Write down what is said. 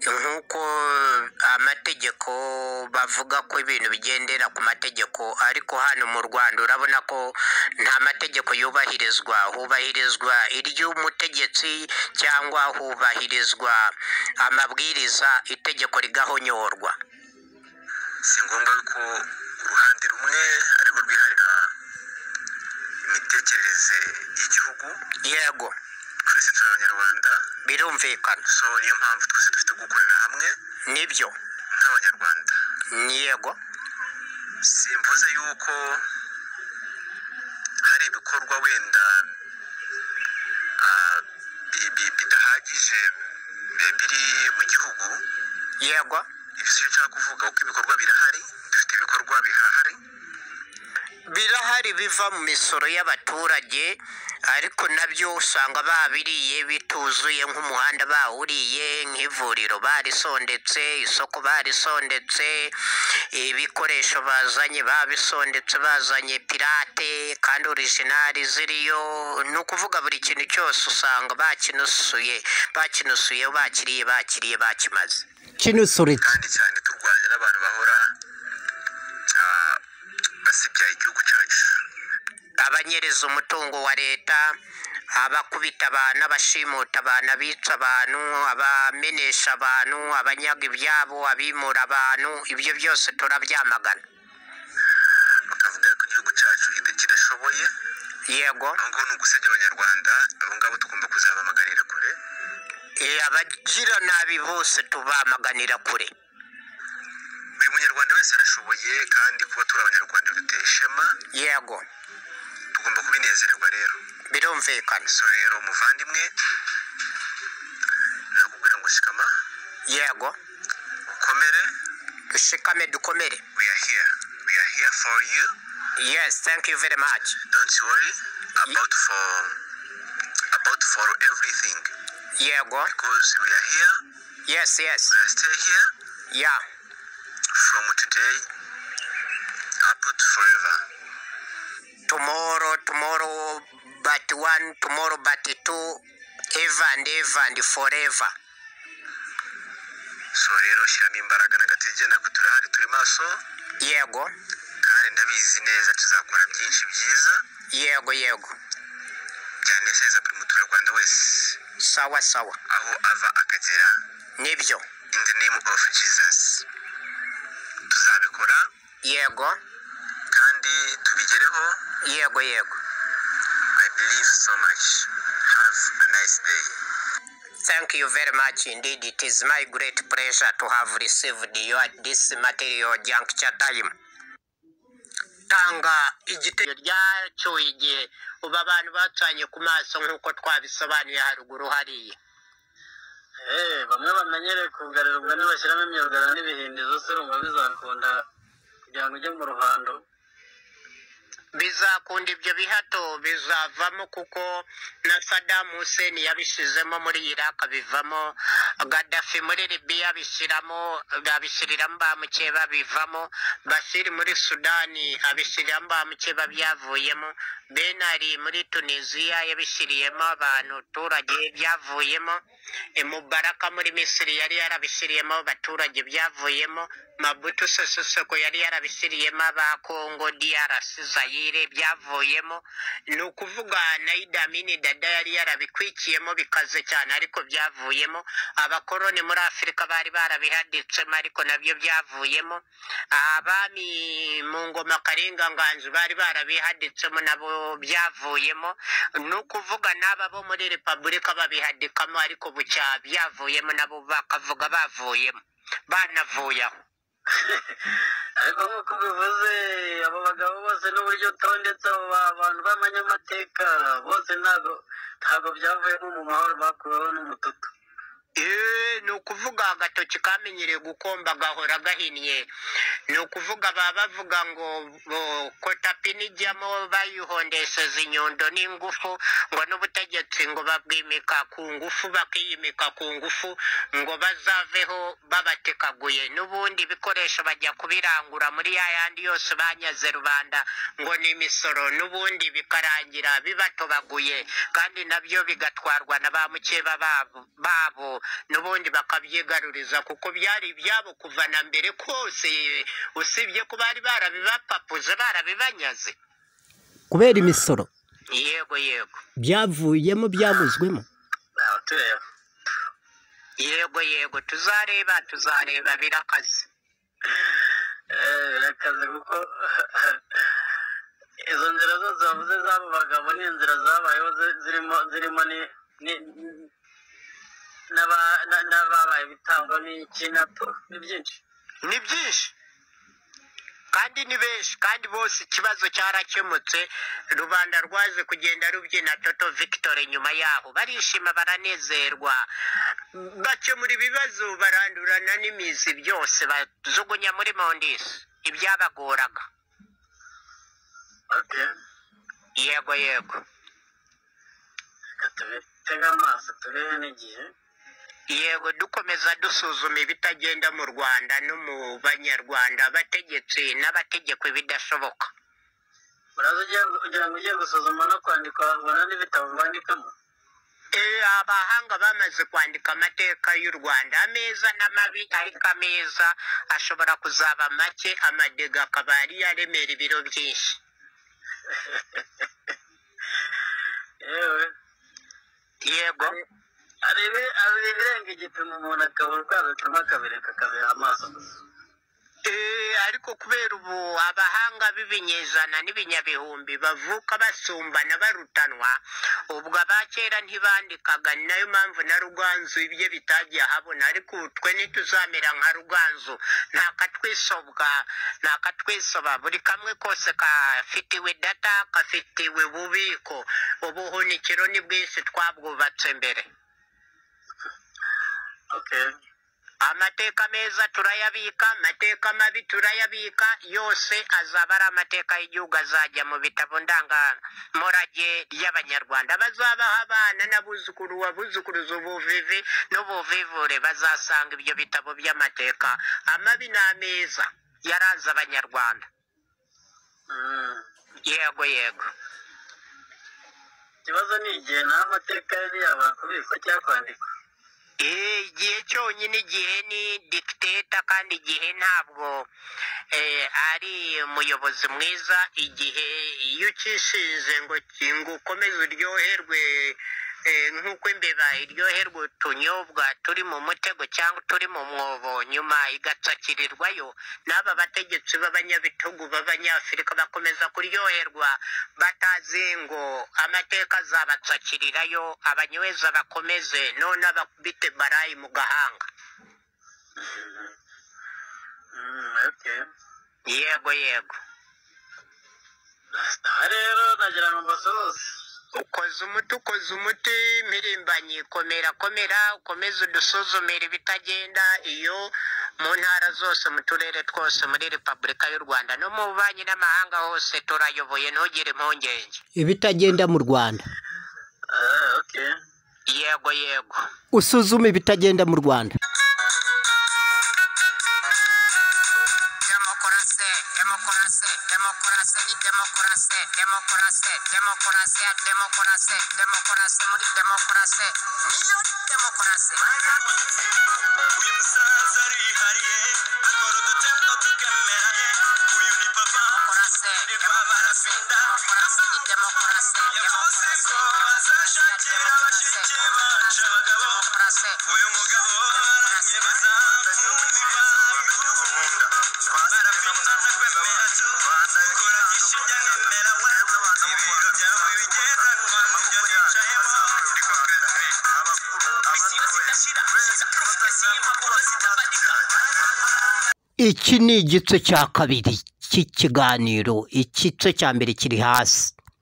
Nk'uko amategeko bavuga ko ibintu bigendera ku mategeko, ariko hano mu Rwanda urabona ko nta mategeko yubahirizwa. Hubahirizwa iry'umutegetsi cyangwa hubahirizwa amabwiriza, itegeko rigahonyorwa. Si ngombwa ko uruhande rumwe arirwo rwiharira imitekerereze y'igihugu. Twese turi Abanyarwanda. Birumvikana. So niyo mpamvu twese dufite gukorera hamwe Nibyo. nk'Abanyarwanda. Simvuze yuko hari ibikorwa wenda bidahagije biri mu gihugu. Ibyo si byo nshaka kuvuga, kuko ibikorwa birahari, dufite ibikorwa birahari. Birahari, biva mu misoro y'abaturage, ariko nabyo usanga babiriye bituzuye, nk'umuhanda bawuriye, nk'ivuriro barisondetse, isoko barisondetse, ibikoresho bazanye babisondetse, bazanye pirate kandi original ziriyo. Ni ukuvuga buri kintu cyose usanga bakinusuye, bakinusuye, bakiriye, bakiriye, bakimaze. Kinusuritse. Kandi cyane turwanya n'abantu bahora basebya igihugu cyacu. Abanyereza umutungo wa leta, abakubita abantu, abashimuta abantu, abica abantu, abamenesha abantu, abanyaga ibyabo, abimura abantu, ibyo byose turabyamagana. Bakavuga ko igihugu cyacu kidashoboye. Aho ngaho ni ugusebya Abanyarwanda. Abo ngabo tugomba kuzabamaganira kure. Abagira nabi bose tubamaganira kure. Buri Munyarwanda wese arashoboye, kandi kuba turi Abanyarwanda biduteye ishema. Tugomba kubinezererwa rero. Birumvikana. So rero muvandimwe, nakubwira ngo shikama, ukomere. Dushikame, dukomere. We are here, we are here for you. Yes, thank you very much. Don't worry about for everything, because we are here. We are still here from today up to forever. Tomorrow, tomorrow but one, tomorrow but two, ever and ever and forever. So rero shyiramo imbaraga n'agatege, natwe turahari, turi maso. Kandi ndabizi neza tuzakora byinshi byiza yego yego byanezeza buri muturarwanda wese Sawa sawa. aho ava akagera. Nibyo. In the name of Jesus tuzabikora kandi tubigereho. Yego yego. I believe so much. Have a nice day. Thank you very much indeed. It is my great pleasure to have received you at this material juncture time. Tanga igitekerezo ryacyuye igihe, ubu abantu bacanye ku maso nk'uko twabisobanuye haruguru hariya. Bamwe bamenyereye kugarirwa, nibashyiramo imyugaro n'ibihindizo se, urumva bizakunda kugira ngo ujye mu ruhando? Bizakunda, ibyo bihato bizavamo, kuko na Saddam Hussein yabishizemo muri Iraq bivamo, Gaddafi muri Libya abishyiramo, abishyiriramo ba mukeba bivamo, Bashir muri Sudani abishyiriramo ba mukeba byavuyemo, Ben Ali muri Tunisia yabishyiriyemo abantu abaturage byavuyemo, Mubaraka muri Misiri yari yarabishyiriyemo abaturage byavuyemo, Mobutu Sese Seko yari yarabishyiriyemo aba Congo DRC Zaire byavuyemo. Ni ukuvuga na Idi Amin Dada yari yarabikwikiyemo bikaze cyane, ariko byavuyemo. Abakoroni muri Afurika bari barabihaditsemo, ariko nabyo byavuyemo. Abami mu ngoma Karinga Nganji bari barabihaditsemo, nabo byavuyemo. Ni ukuvuga n'aba bo muri repubulika babihadikamo, ariko bucya byavuyemo, nabo bakavuga bavuyemo, banavuye aho. Ariko nk'uko ubivuze, abo bagabo bose n'uburyo utondetse abo bantu b'abanyamateka bose, ntabwo byavuyemo mu mahoro, bakuweho n'umututu. Ni ukuvuga agatoki kamenyereye gukomba gahora gahinnye. Ni ukuvuga baba bavuga ngo kotapini ijyamo bayihondeseza inyundo n'ingufu, ngo n'ubutegetsi ngo babwimika ku ngufu, bakiyimika ku ngufu, ngo bazaveho babatekaguye. N'ubundi ibikoresho bajya kubirangura muri ya yandi yose banyaze rubanda ngo ni imisoro, n'ubundi bikarangira bibatobaguye, kandi nabyo bigatwarwa na ba mukeba babo, n'ubundi bakabyirukana. Barabyigaruriza kuko byari ibyabo kuva na mbere kose, usibye ko bari barabibapapuje, barabibanyaze kubera imisoro. Yego yego. Byavuyemo, byaguzwemo. Ntawe tureba. Yego yego, tuzareba, tuzareba, birakaze. Birakaze kuko izo nzira zose bavuze z'abo bagabo ni inzira zabayeho zirimo n'ababaye ibitambo n'iki na ni byinshi. Ni byinshi kandi ni benshi, kandi bose ikibazo cyarakemutse. Rubanda rwaje kugenda rubyina toto victory nyuma yaho, barishima, baranezerwa, bakemura ibibazo, barandurana n'imizi byose, bajugunya muri mondisi ibyabagoraga. Okay. Yego yego. Reka tubitege amaso turebe n'igihe. Yego, dukomeza dusuzuma ibitagenda mu Rwanda no mu Banyarwanda, abategetsi n'abategekwa ibidashoboka. Uraza ugira ngo ugiye gusuzuma no kwandika, ubona n'ibitabo bandikamo. Abahanga bamaze kwandika amateka y'u Rwanda, ameza n'amabi, ariko ameza ashobora kuzaba make, amadega akaba ariyo aremera ibiro byinshi. Yewe. Yego. Hari ibirenga igipimo umuntu akabura uko abipima, akabireka, akabiha amaso gusa. Ariko kubera ubu abahanga b'ibinyejana n'ibinyabihumbi bavuka basumbana, barutanwa, ubwo abakera ntibandikaga, ni nayo mpamvu na Ruganzu ibye bitagiye ahabona. Ariko ubu twe ntituzamera nka Ruganzu, nta katwisobwa, nta katwisoba, buri kamwe kose kafitiwe data, kafitiwe ububiko, ubuhunikiro ni bwinshi, twabwubatse mbere. Okay. Amateka meza turayabika, amateka mabi turayabika, yose azaba ari amateka y'igihugu, azajya mu bitabo ndangamurage y'Abanyarwanda. Bazabaho abana n'abuzukuru, abuzukuruza, ubuvivi n'ubuvivure, bazasanga ibyo bitabo by'amateka amabi n'ameza yaranze Abanyarwanda. Yego yego. Ikibazo ni igihe, nta mateka yari yaba kubikwa cyangwa kwandikwa. Igihe cyonyine, igihe ni dictator, kandi igihe ntabwo ari umuyobozi mwiza. Igihe iyo ucishinze ngo ukomeze uryoherwe, nk'uko imbeba iryoherwa utunyobwa turi mu mutego cyangwa turi mu mwobo, nyuma igatsakirirwayo, n'aba bategetsi b'abanyabitugu b'Abanyafurika bakomeza kuryoherwa batazi ngo amateka azabatsakirirayo, abanyweza bakomeze none abakubite barayi mu gahanga. Okay. Yego yego. Aha rero nagira ngo mbasuhuze. Ukoze umuti, ukoze umuti mpirimbanyi, komera komera, ukomeze udusuzumire ibitagenda iyo mu ntara zose, mu turere twose muri Repubulika y'u Rwanda no mu bubanyi n'amahanga hose, turayoboye, ntugire impungenge. Ibitagenda mu Rwanda. Okay. Yego yego. Usuzume ibitagenda mu Rwanda. Demokarasi, demokarasi, demokarasi ni demokarasi, demokarasi, demokarasi ya demokarasi, demokarasi muri demokarasi niyo demokarasi. Uyu musaza arihariye, akora udutendo tukemera ye. Uyu ni papa. Demokarasi, demokarasi, demokarasi ni demokarasi, Yavuze ko azashakira bashiki bacu abagabo. demokarasi. Uyu mugabo aranyemeza nkumva. Barapinda ndakwemera tu, ukora byinshi byanyemera we. Ibiro byawe bigendanwa nibyo nicayemo. Iki ni igice cya kabiri cy'ikiganiro, igice cya mbere kiri hasi.